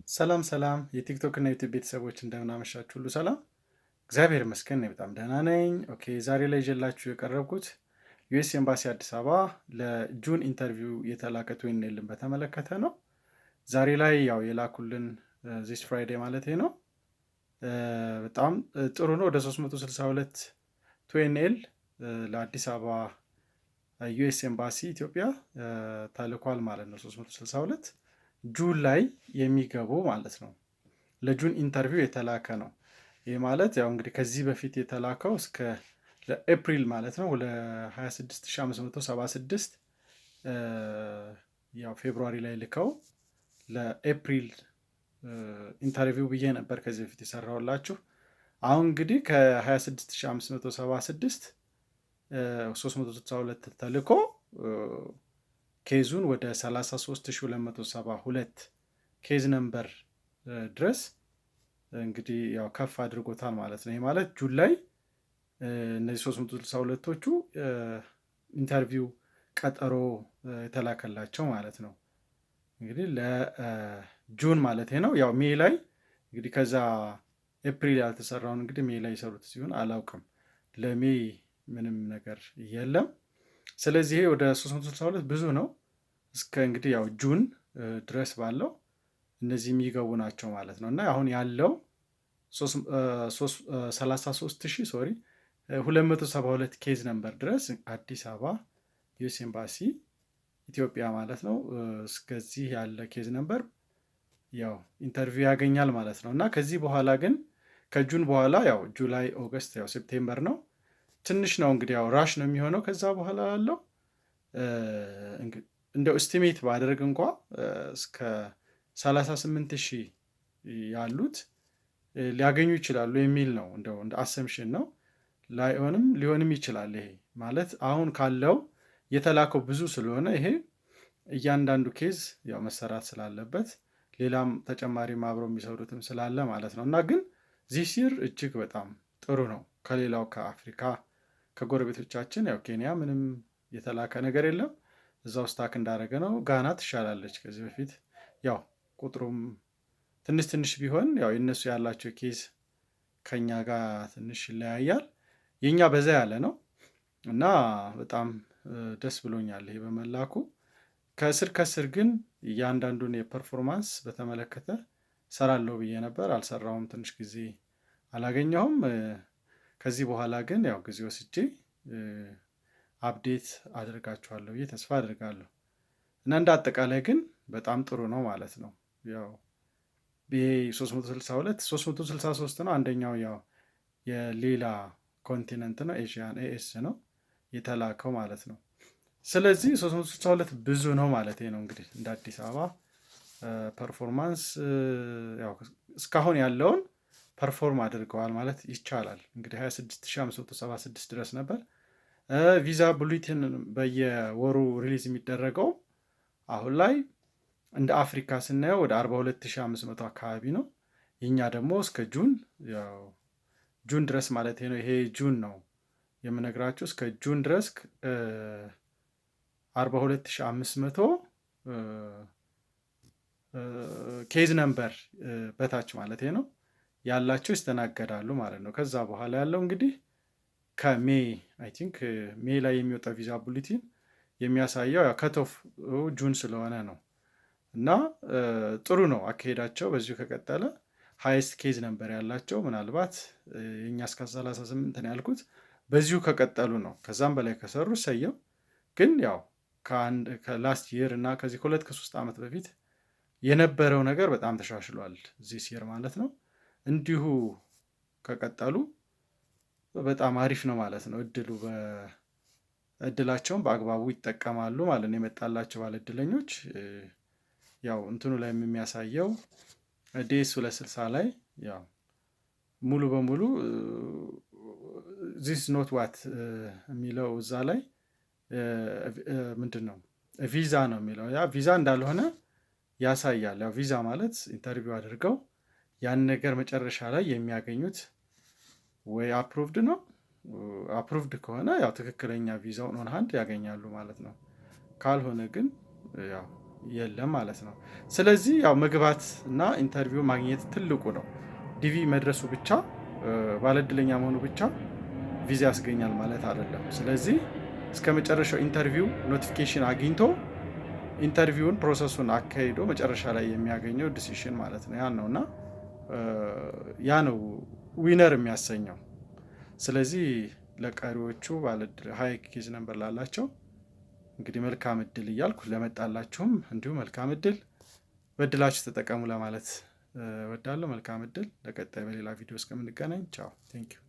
ሰላም ሰላም የቲክቶክ እና ዩቲዩብ ቤተሰቦች፣ እንደምን አመሻችሁ? ሁሉ ሰላም፣ እግዚአብሔር ይመስገን፣ እኔ በጣም ደህና ነኝ። Okay፣ ዛሬ ላይ ይዤላችሁ የቀረብኩት US ኤምባሲ አዲስ አበባ ለ June interview የተላከ 2NL ን በተመለከተ ነው። ዛሬ ላይ ያው የላኩልን this Friday ማለት ነው። በጣም ጥሩ ነው። ወደ 362 2NL ለአዲስ አበባ US ኤምባሲ ኢትዮጵያ ተልኳል ማለት ነው። 362 June ላይ የሚገቡ ማለት ነው። ለ June interview የተላከ ነው። ይህ ማለት ያው እንግዲህ ከዚህ በፊት የተላከው እስከ ለኤፕሪል ማለት ነው ለ26,576 ያው February ላይ ልከው ለ April interview ብዬ ነበር ከዚህ በፊት የሰራሁላችሁ። አሁን እንግዲህ ከ26,576 362 ተልኮ case ኡን ወደ 33,272 case number ድረስ እንግዲህ ያው ከፍ አድርጎታል ማለት ነው። ይህ ማለት June ላይ እነዚህ 362ቶቹ interview ቀጠሮ የተላከላቸው ማለት ነው። እንግዲህ ለ June ማለት ነው። ያው May ላይ እንግዲህ ከዛ ኤፕሪል ያልተሰራውን እንግዲህ May ላይ የሰሩት ሲሆን አላውቅም። ለ May ምንም ነገር የለም። ስለዚህ ይሄ ወደ 362 ብዙ ነው። እስከ እንግዲህ ያው June ድረስ ባለው እነዚህ የሚገቡ ናቸው ማለት ነው። እና አሁን ያለው 33,000፣ sorry፣ 272 case number ድረስ አዲስ አበባ US ኤምባሲ ኢትዮጵያ ማለት ነው። እስከዚህ ያለ case number ያው interview ያገኛል ማለት ነው። እና ከዚህ በኋላ ግን ከ June በኋላ ያው July፣ August፣ ያው September ነው። ትንሽ ነው እንግዲህ ያው rush ነው የሚሆነው። ከዛ በኋላ ያለው እንደው estimate ባደርግ እንኳ እስከ 38 ሺህ ያሉት ሊያገኙ ይችላሉ የሚል ነው። እንደው እንደ assumption ነው። ላይሆንም ሊሆንም ይችላል። ይሄ ማለት አሁን ካለው የተላከው ብዙ ስለሆነ ይሄ እያንዳንዱ case ያው መሰራት ስላለበት ሌላም ተጨማሪም አብረው የሚሰሩትም ስላለ ማለት ነው። እና ግን this year እጅግ በጣም ጥሩ ነው። ከሌላው ከአፍሪካ ከጎረቤቶቻችን ያው ኬንያ ምንም የተላከ ነገር የለም። እዛው stuck እንዳደረገ ነው። ጋና ትሻላለች። ከዚህ በፊት ያው ቁጥሩም ትንሽ ትንሽ ቢሆን ያው የእነሱ ያላቸው case ከኛ ጋር ትንሽ ይለያያል። የእኛ በዛ ያለ ነው እና በጣም ደስ ብሎኛል ይሄ በመላኩ። ከስር ከስር ግን እያንዳንዱን የ performance በተመለከተ ሰራለሁ ብዬ ነበር፣ አልሰራሁም። ትንሽ ጊዜ አላገኘሁም። ከዚህ በኋላ ግን ያው ጊዜ ወስጄ update አደርጋችኋለሁ ብዬ ተስፋ አደርጋለሁ። እና እንደ አጠቃላይ ግን በጣም ጥሩ ነው ማለት ነው። ያው ይሄ 362፣ 363 ነው። አንደኛው ያው የሌላ continent ነው፣ Asian AS ነው የተላከው ማለት ነው። ስለዚህ 362 ብዙ ነው ማለት ነው። እንግዲህ እንደ አዲስ አበባ performance ያው እስካሁን ያለውን perform አድርገዋል ማለት ይቻላል። እንግዲህ 26,576 ድረስ ነበር። Visa bulletin በየወሩ release የሚደረገው አሁን ላይ እንደ አፍሪካ ስናየው ወደ 42,500 አካባቢ ነው። የኛ ደግሞ እስከ June፣ ያው June ድረስ ማለት ነው። ይሄ June ነው የምነግራችሁ። እስከ June ድረስ 42,500 case number በታች ማለት ነው ያላቸው ይስተናገዳሉ ማለት ነው። ከዛ በኋላ ያለው እንግዲህ ከ May፣ I think May ላይ የሚወጣው visa bulletin የሚያሳየው ያው cutoff June ስለሆነ ነው። እና ጥሩ ነው አካሄዳቸው። በዚሁ ከቀጠለ highest case number ያላቸው ምናልባት የእኛ እስከ 38 ነው ያልኩት በዚሁ ከቀጠሉ ነው። ከዛም በላይ ከሰሩ ሰየው። ግን ያው ከ last year እና ከዚህ ከ2 ከ3 ዓመት በፊት የነበረው ነገር በጣም ተሻሽሏል this year ማለት ነው። እንዲሁ ከቀጠሉ በጣም አሪፍ ነው ማለት ነው። እድላቸውን በአግባቡ ይጠቀማሉ ማለት ነው። የመጣላቸው ባለ እድለኞች ያው እንትኑ ላይ የሚያሳየው DS 260 ላይ ያው ሙሉ በሙሉ this not what የሚለው እዛ ላይ ምንድን ነው፣ ቪዛ ነው የሚለው፣ ያ ቪዛ እንዳልሆነ ያሳያል። ያው ቪዛ ማለት interview አድርገው ያን ነገር መጨረሻ ላይ የሚያገኙት ወይ approved ነው። Approved ከሆነ ያው ትክክለኛ ቪዛውን on hand ያገኛሉ ማለት ነው። ካልሆነ ግን ያው የለም ማለት ነው። ስለዚህ ያው መግባት እና interview ማግኘት ትልቁ ነው። DV መድረሱ ብቻ፣ ባለእድለኛ መሆኑ ብቻ ቪዛ ያስገኛል ማለት አይደለም። ስለዚህ እስከ መጨረሻው interview notification አግኝቶ interview ን process ኡን አካሂዶ መጨረሻ ላይ የሚያገኘው decision ማለት ነው። ያ ነው እና ያ ነው winner የሚያሰኘው። ስለዚህ ለቀሪዎቹ ባለእድል high case number ላላቸው እንግዲህ መልካም እድል እያልኩ፣ ለመጣላችሁም እንዲሁ መልካም እድል፣ በእድላችሁ ተጠቀሙ ለማለት እወዳለሁ። መልካም እድል። ለቀጣይ በሌላ ቪዲዮ እስከምንገናኝ ቻው። Thank you.